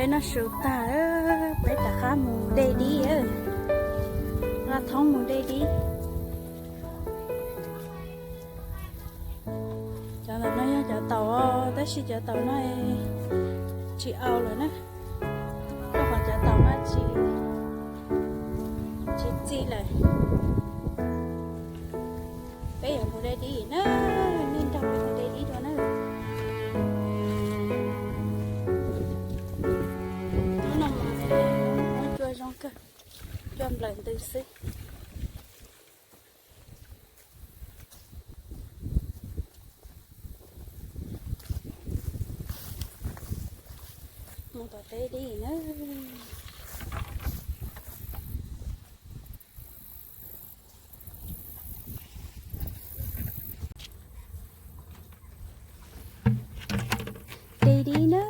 Peb noj su tag, peb rov qab mus de dib, nqa thoob mus de dib. Cov ntawm no yog cov taum, tab sis cov taum no tsis au lawm na. Rau qhov cov taum no tsis, tsis txi lawm. Peb yuav mus de dib na, nej nrog peb mus de dib dua na. Hnub no mas muab cua zoo kawg, cua nplawm ntws xwb. Mus tom teb dib na. De dib na.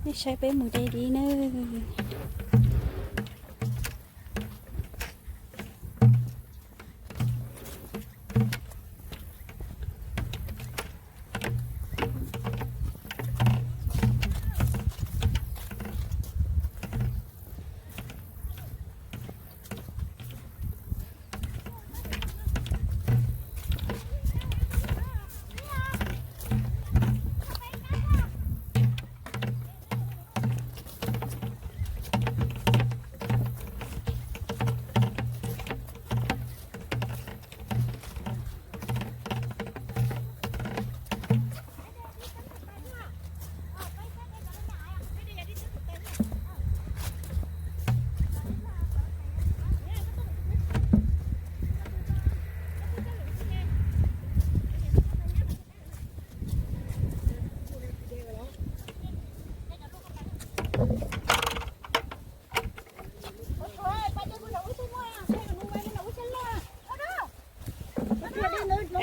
Nej saib peb mus de dib na.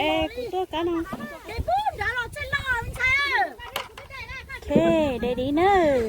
Es kuv tuaj kab no. Ok, de dib nawb.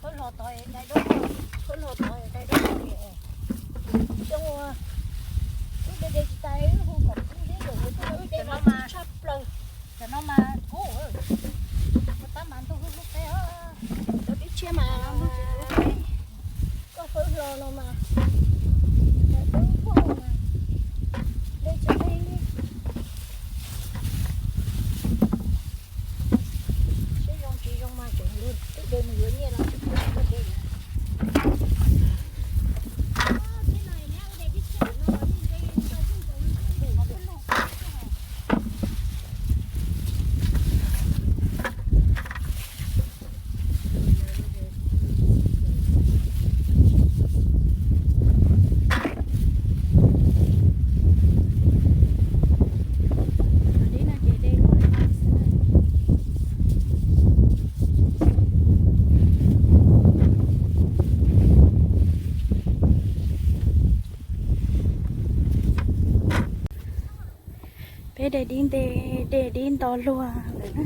Thawb hlo tod dai dawb, thawb hlo tod dai dawb. Xyoo ua wb de de tsis tas, wb hu kom kub thiab, yog wb de no mas tshaj plaws. Cov no mas kub, ua tab mas ntuj hlub hlub peb os. Cov dib tshiab mas koj fawb hlo no mas dai dawb paug mas de tsis tau li. Siab zoo tsis zoo mas tseem luag twb de mus yuav nyiaj los tseem luag de. Peb de dib nte, de dib nto luag lawm na.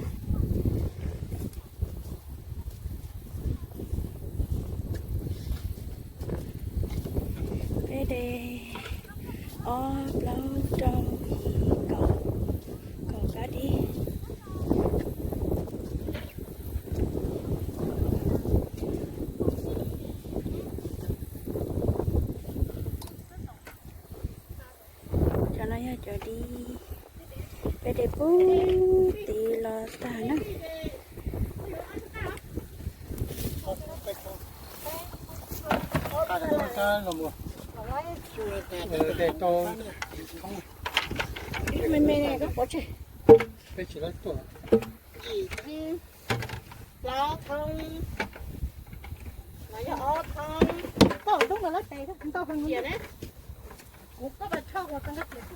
Peb de ob plaub rau yim kaum, kaum kab dib. Yog cov dib, peb de pub tid los tag na. Me me ne, koj pov tseg. Peb tsis laib tuaj. Yim thoob, plaub thoob, los yog ob thoob. Koj tus no lawv tes ntau heev ne. Kuv koj pas tsho ua tau nqaj plias.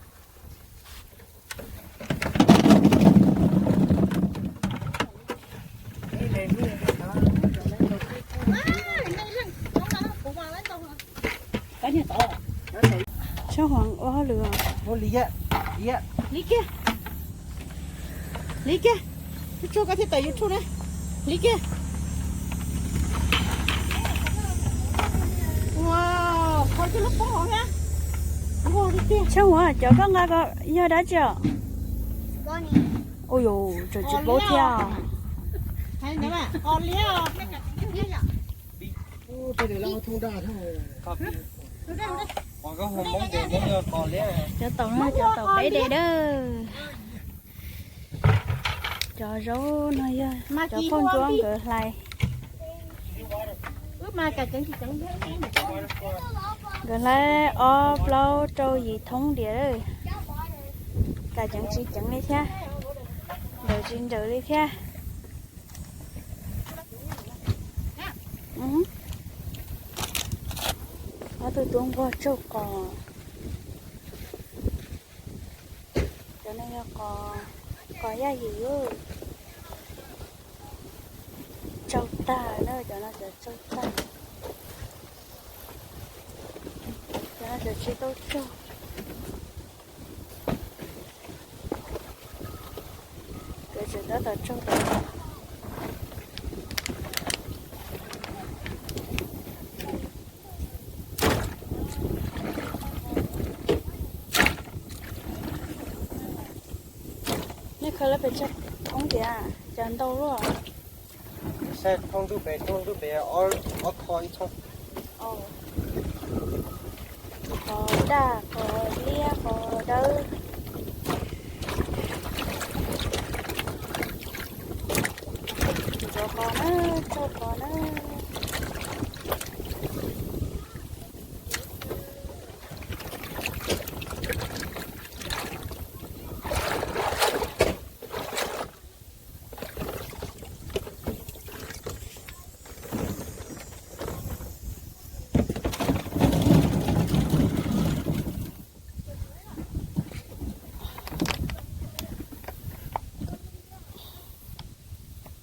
Tshab Huas ua hauj lwm. Li kiag, li kiag, tsuag koj thiaj tawm YouTube na. Li kiag. Ua, qhov coj lub poob hauv thiab. Ua li tiag. Tshab Huas, cov koj nqa ko yog dab tsi os? Ui yus, tseem tsis paub thiab. Cov taum no cov taum peb de dawb. Cov zaub no yog cov phauj ntsuab nkawd hlais. Nkawd hlais ob plaub rau yim thoob diam lawm. Kam ceev tsis ceev li thiab, nrawm tsis nrawm li thiab. Ob tug tub nquag tsaug qos. Cov no yog qos, qos yaj ywm. Tsaug tag na, cov no cov tsaug tag. Cov no cov tsis tau tsaug. Nkawd tseem tab tom tsaug tau. Nej khaws lawv pes tsawg thoob tiag, cas ntau luaj? Saib thoob ntuj pem, thoob ntuj pem ob kho ib thoob. Qos daj, qos liab, qos dawb. Ntxuav qos na, tsaug qos na.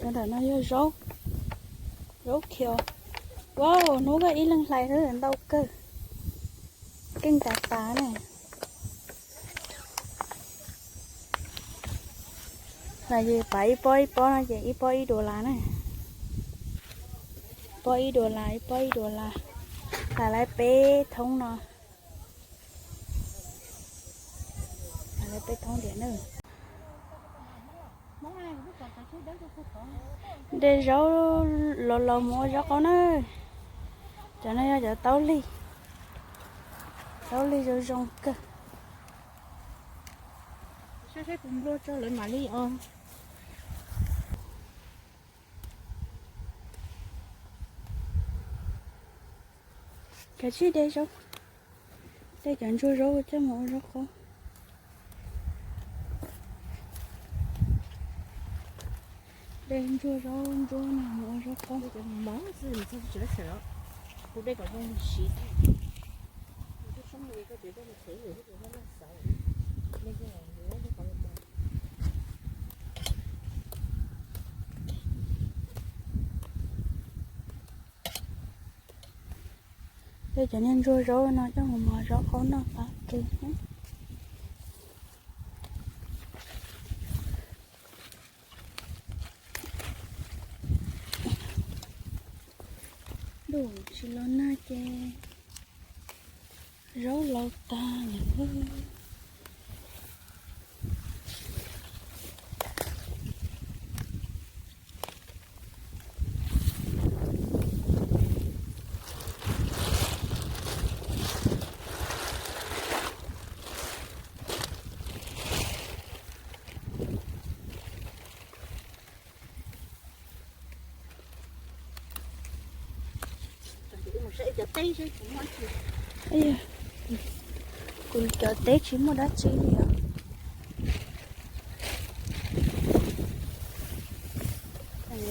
Cov ntawm no yog zaub, zaub khiav. Wow, hnub koj ib leeg hlais ntau kawg, keej tas tas na. Hlais ces pav ib pob ib pob no ces ib pob ib dollar na. Pob ib dollar, ib pob ib dollar. Hlais lawv peb thoob no. Hlais lawv peb thoob diam na. De zaub los los mus ua zaub qaub na. Cov no yog cov taub lig, taub lig zoo zoo kawg. Saib saib puas nplua tso lawv mam li os. Kav tsij de zaub, de cov ntsuag zaub coj mus ua zaub qaub. De ntsuag zaub ntsuab no mus ua zaub qaub. De cov niag ntsuag zaub no coj mus mos zaub qaub noj qab kawg. Ntuj tsis los nag ces zaub laus tag lawm. Cov teb tsis muaj dab tsi. Kuv cov teb tsis muaj dab tsi li os.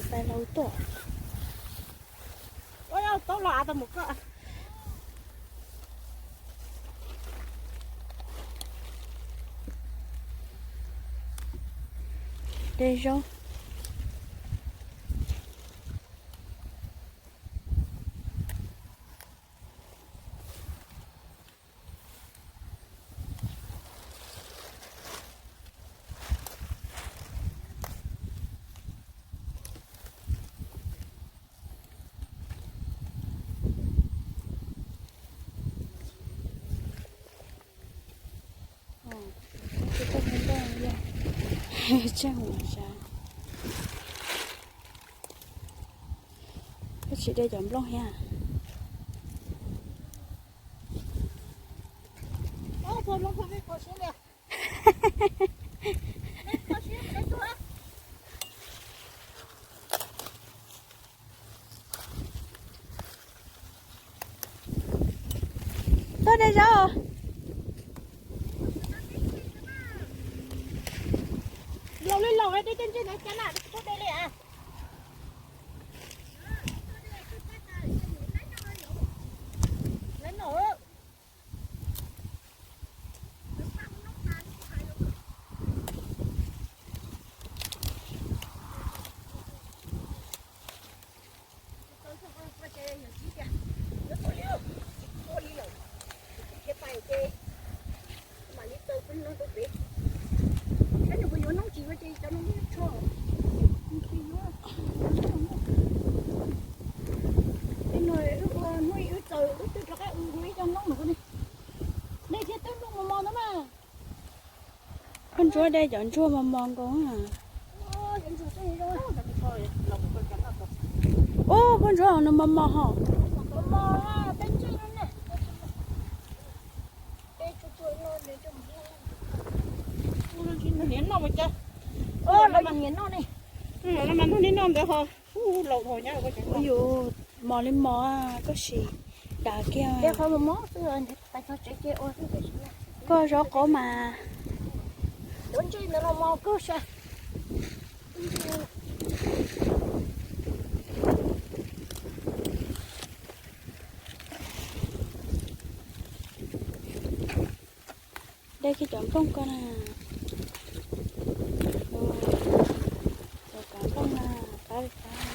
Tais laus tuaj. Ua taub los av tau mus koj. De zaub. Koj tsis de cov nplooj thiab? Tuaj de zaub. Laus li laus de coj ntsej na cas na, tuaj de li a. Hnub ib wb txaws wb twb rov qab ua ib co noob no ne. Nej thiaj twb hnub mos mos ntawd mas. Koj ntsuab de cov ntsuag mos mos nkaus. Ub, koj ntsuab nws mos mos hos. Ntug li no ntawd ho. Ub, yus mos li mos koj sim dav kiag. Koj zaub qaub mas. De kiag cov nplooj ko na. Cov nplooj na, pab li pab.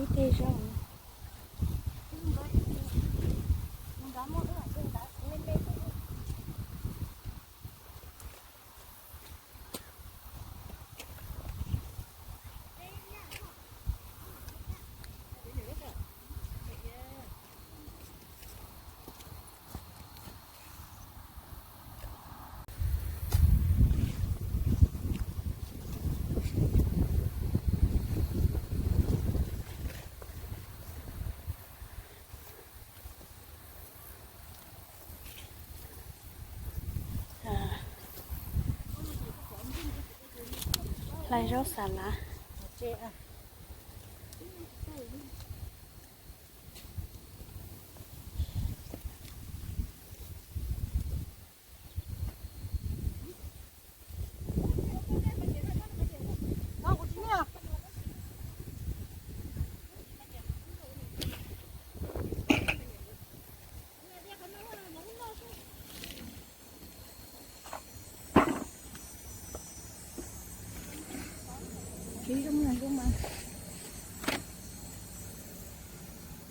Ib teg zaub. Hlais zaub xas lav.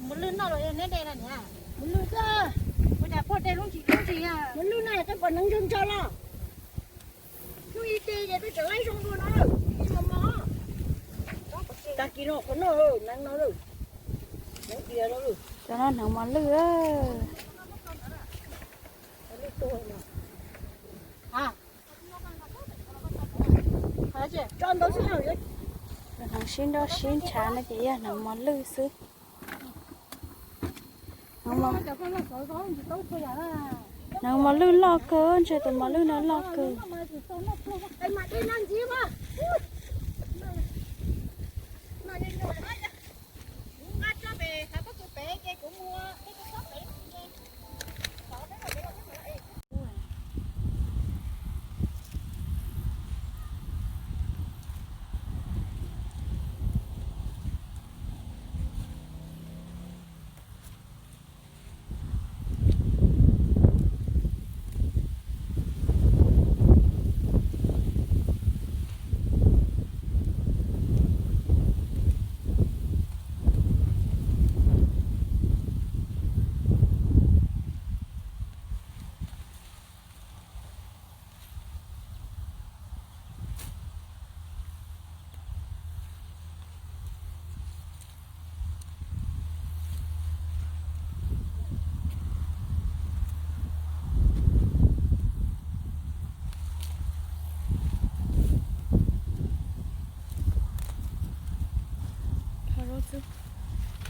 Mos lwj noj los neb de na niam? Mos lwj xwb. Ua cas pog de lub ntsis lub ntsis? Mos lwj na, tej pom neev ntog ntog los. Hnub ib teg ces peb tseem laib zoo dua no. Tag kis no qhov no, neev no, neev diav no. Cov no hneev mos lwj. Hneev sib nroj sib ntshav no ces yog hneev mos lwj xwb. Hneev mos lwj loj kawg, ntshe tus mos lwj no loj kawg.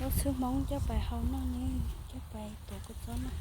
Zaub txhwb Hmoob coj pais hau noj ne, coj pais tuav kua txob noj.